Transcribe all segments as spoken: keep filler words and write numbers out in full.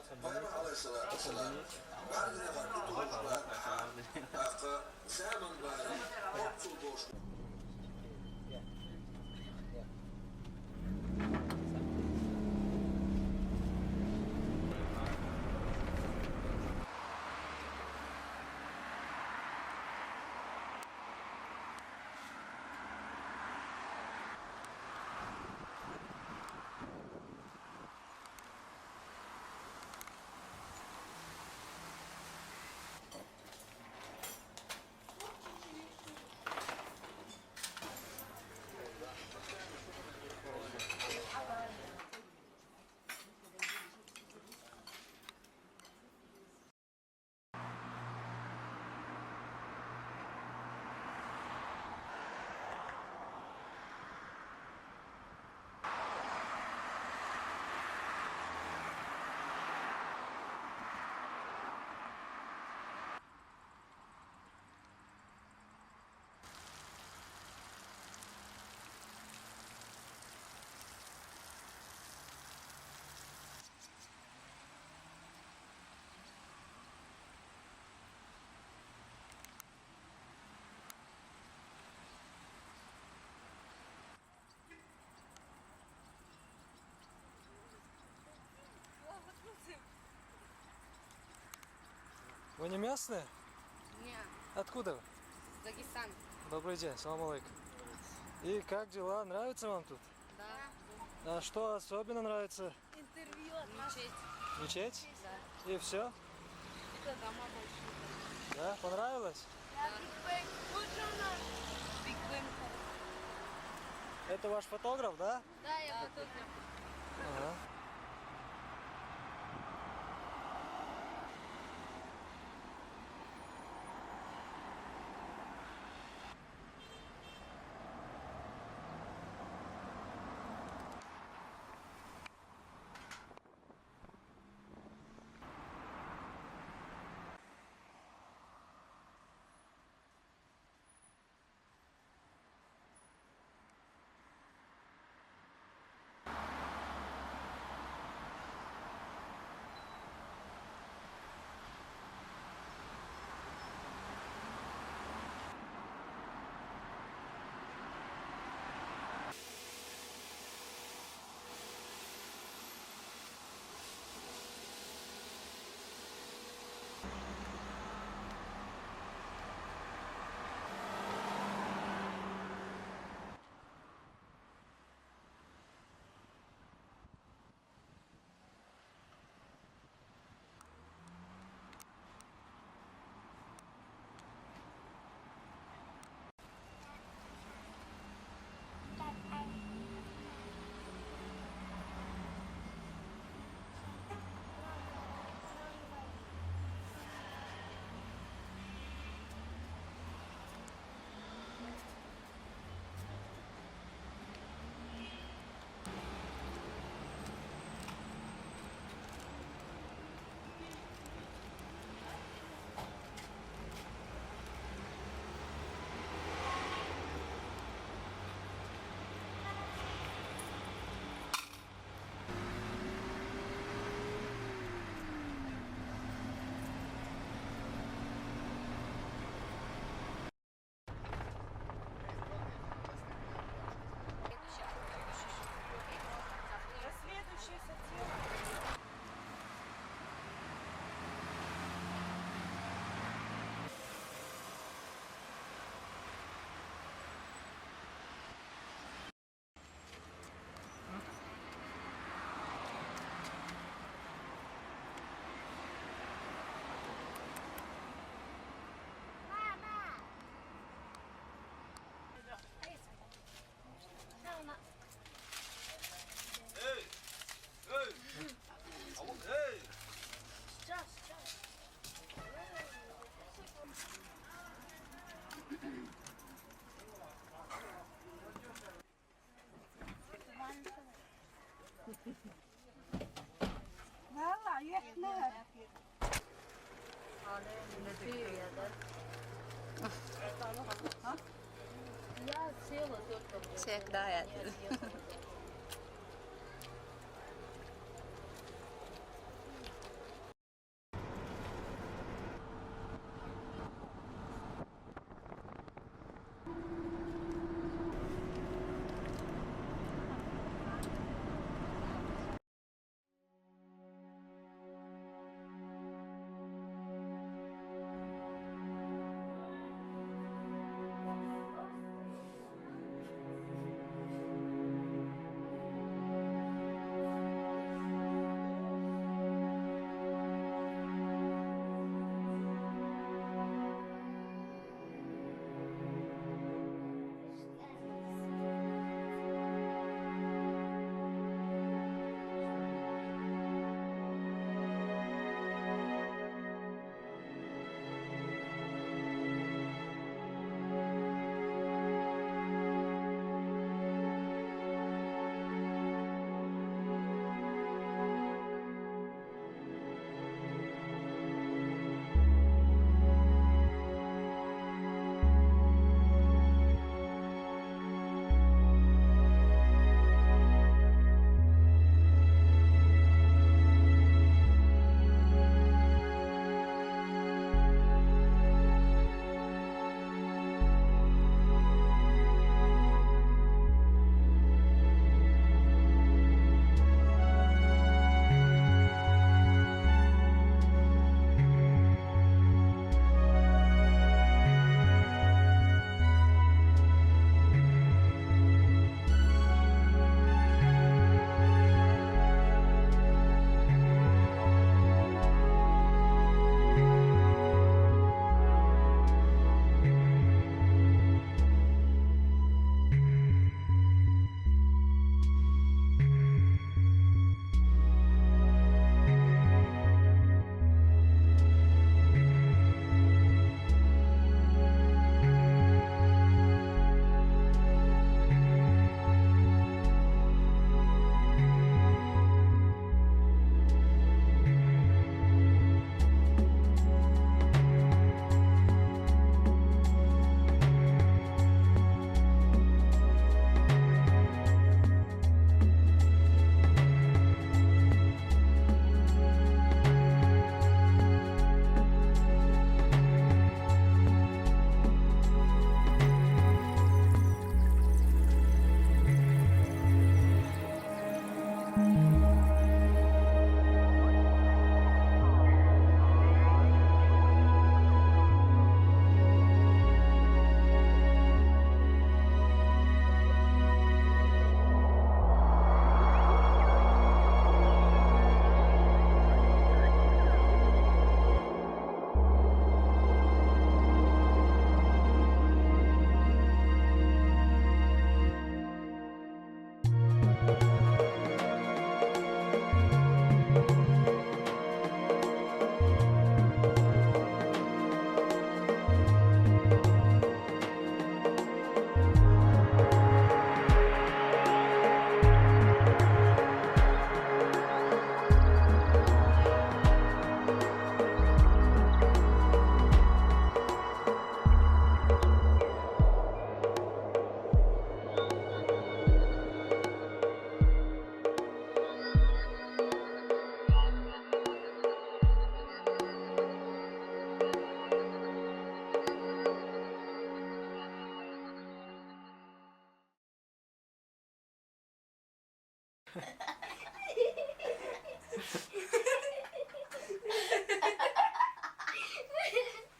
Пайхамар алайгьиссалату вассалам, бары да бар, тутугъан бар, акъы, заман бар, отсул бош. Вы не местные? Не, откуда вы? С Дагестана. Добрый день, салам алейкум. И как дела? Нравится вам тут? Да. А что особенно нравится? Интервью от нас. Мечеть. Мечеть? Да. И все? Это дома большие. Да? Понравилось? Да, Биг Бен. Вот же она. Биг Бен. Это ваш фотограф, да? Да, я фотограф. Ага. Валла, ёкму? Я села только в Всегда это. Я съехала.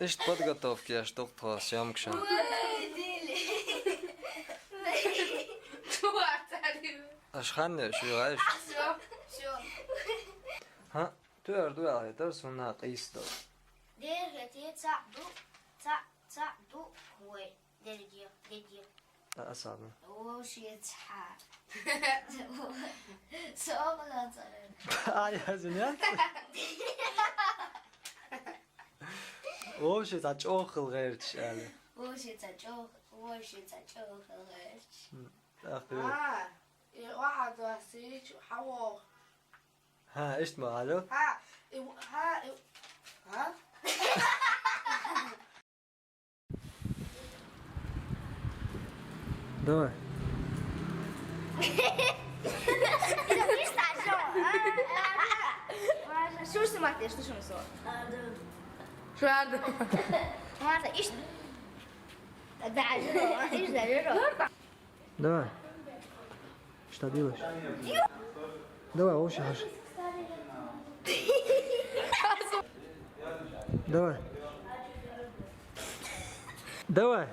Иштта подготовка еш ду-кх тхо съёмкашна. Чу вацари. Аша ханна шу вайш? Всё, всё. Хьа, тоьар ду аьлла, хетар сона къийса долу. Дерхе те цхьаъ ду, цхьаъ, цхьаъ ду вай. Дерриге, дерриге. Асаба. Вовше цхьа. Собала цара. А, я извиняюсь. Вовше цхьа чӀогӀа хила гӀерташ аьлла. Вовше цхьа чӀогӀа, вовше цхьа чӀогӀа хила гӀерташ. М, тӀаккха. А, и вахьа досич, хьавогӀу. Хьа, иштта ма хьажал. Хьа, и, хьа, и, хьа? Давай. Шу снимать, что шу снимать? Шу арда. Ладно, иш. Да, иш, да, иш. Давай. Что делаешь? Давай, вообще хаш. Давай. Давай.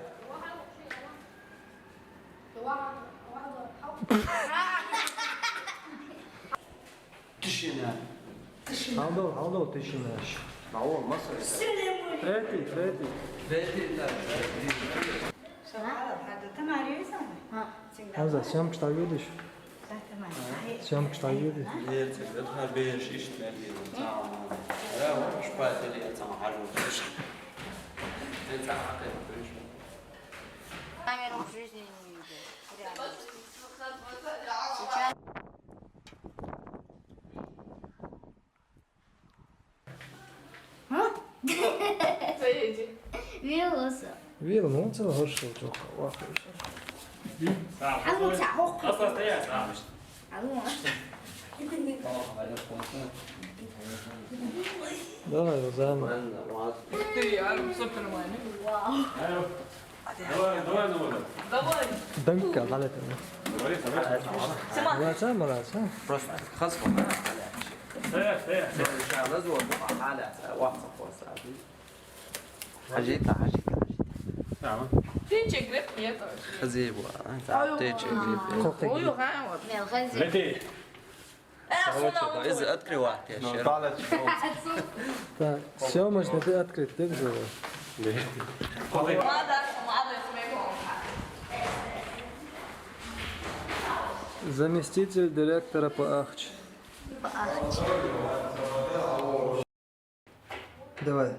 Тишина. Тишина. Хьалдо, хьалдо, тишина. Ма о, ма со. Третий, третий. Третий, да, третий. Хьамза, съёмкаш тӀехь йодуш? Съёмкаш тӀехь йодуш? Лер ца гатха бераш иштта мел дийла. Цхьа а ма. Я, вот, шпатель, я, цхьа хьажа. Я, цхьа хьакхайкхийша. Камера в жизни не видела. Реально. Сейчас. А? Поедем. Вилоса. Вил, ну, целый год шел, чё, вахуешь. Алло, ца, ох. Осталось стоять, а. Алло. Давай, Розана. Ты, а, всё нормально. Вау. Давай, давай, давай. Давай. Данка, غلط. Давай, давай. Молодца, молодца. Просто хас. Стоять, стоять, стоять. Сейчас, на звук, а, Аля, вахта просто. Хьажийта, хьажийта, хьажийта. Тамам. Тече греб нет вообще. Хазиев, а, тече греб. Ой, га, вот. Мел хазиев. Лети. Э, короче, да, из открывать, я щас. Так, всё, можно ты открыть, ты взяла. Молодец, молодец, моя мамка. Заместитель директора по Ахчи. Давай.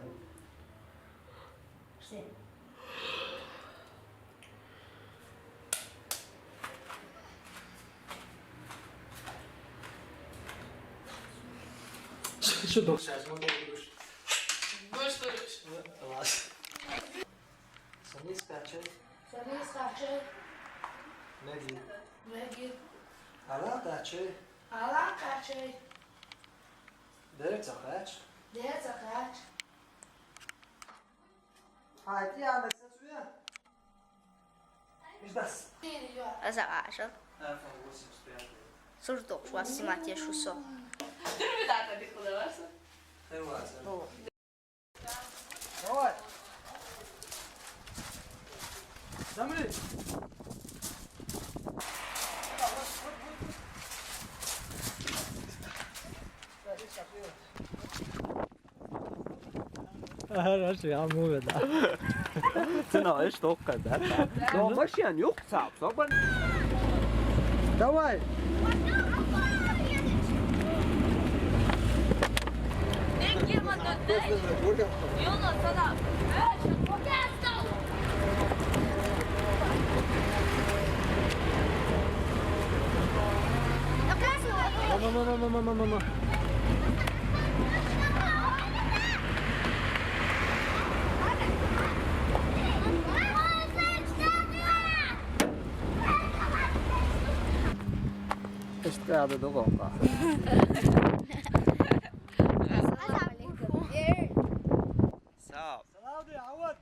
Что дальше? Будешь, будешь. Садись, качай. Садись, качай. Меги. Меги. Ала качай. Ала качай. Дер ца кач. Дер ца кач. Хай, ти ана сацуя. Иждас. Аса аша. Сурдо, шуа снимать шу со. Ты ребята, ты куда вас? Хай васа. О. Давай. Замри. Хорошо, я муве, да. Цена, эш, только, да? Но машина юк, цап, собан. Давай. Мама, мама, мама, мама, мама. Иштта къаьда ду гӀовгӀа. Сав. Салам алейкум.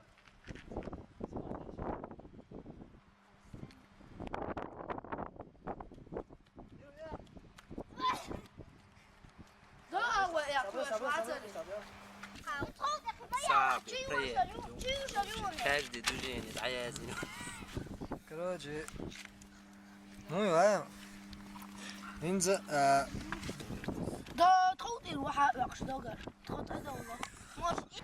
Каждый движение, да, я извиняюсь. Короче, ну и ладно. Инза, а, Да, тхо тӀера вахьа а оьхуш дагар. Тхо тӀадовла. Может, и-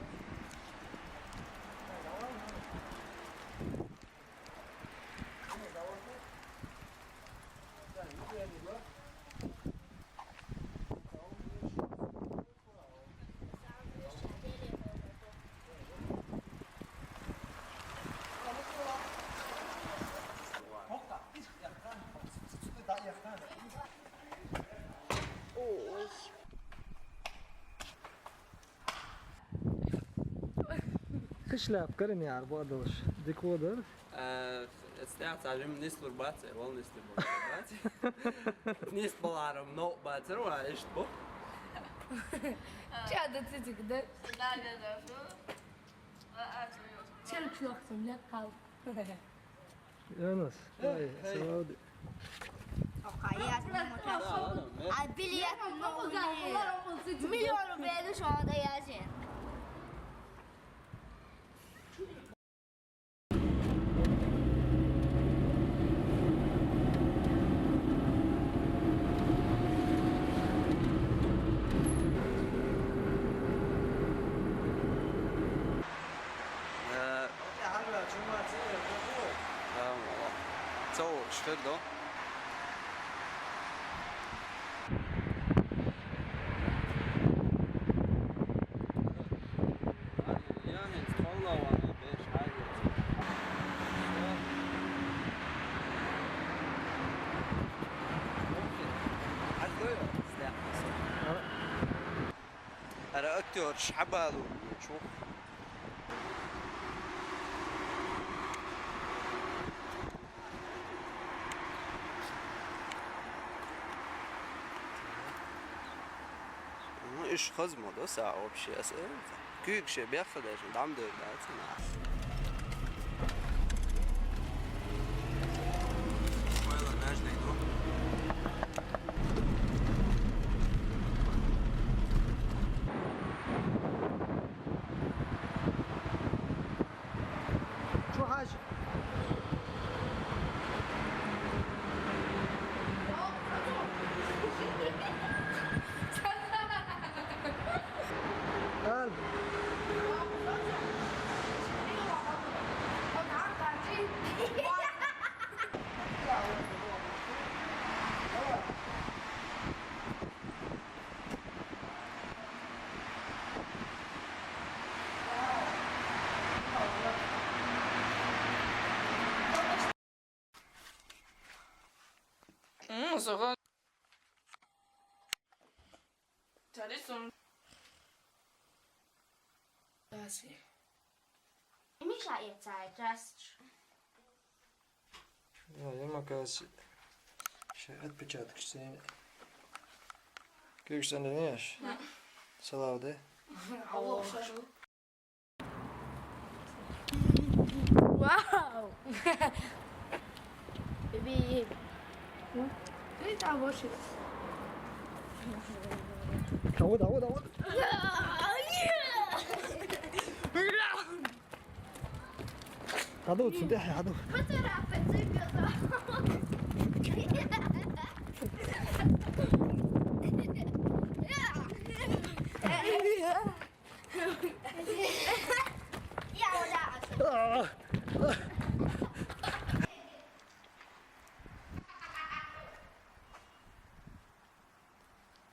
Ой. Хишлап каран яр бо долуш. Дика вадар. Э, эцтаьца жим нислур бац, э, вал нислур бац. Нис баларам но бацар ва иштта бу. Чада цицик, да? Да, да, да. Чел чохсам, лек хал. Янус, эй, эй. Савди. Окей, я сниму. А билет новый. Миллион рублей, ну что, надо я же. Э, Цо, шхир до. Ара актёр шхьабалу чу. Ну, уьш хаза ма до са вообще, аса. Куьйгаш бехха дайшна, дам дойр дац нах. Ойла наждай ду. Чу хьажа? Ала. М, зугъа. Тари сум. Таси. Миша, я цай, здравствуйте. Я, я макас. Ши отпечаток сен. Киргизстанда не еш? Салавды. Алло, шашу. Вау! Беби. Ты там больше. Давай, давай, давай. Хадув, цунтӀехь хадув.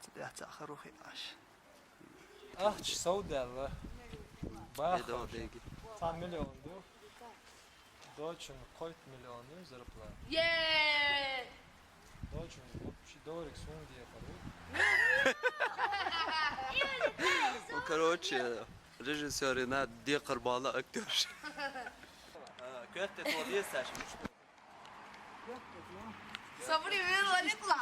Цу тӀехь цхьа хӀара хи Ӏаш. Ахча совдаьлла. Баха. Цхьа миллион ду. Дочун кхойтта миллион ю зарплата. Е! Дочун вообще дориг сунда дехар ву. Ну, короче, режиссёр Ренат декхар бала актёрш. А, коьрта тхо дезаш. Сабри вела никла.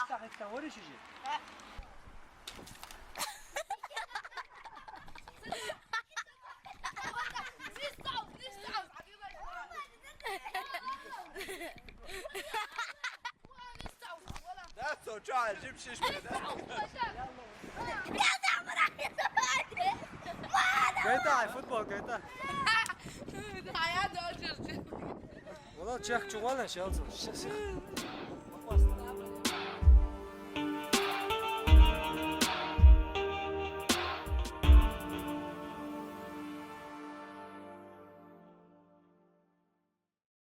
Да, цо Çok acayip şişmedi. Gayta, futbol, gayta. Hayat olsun. Ola çek çuvala şey alsın. Şık şık.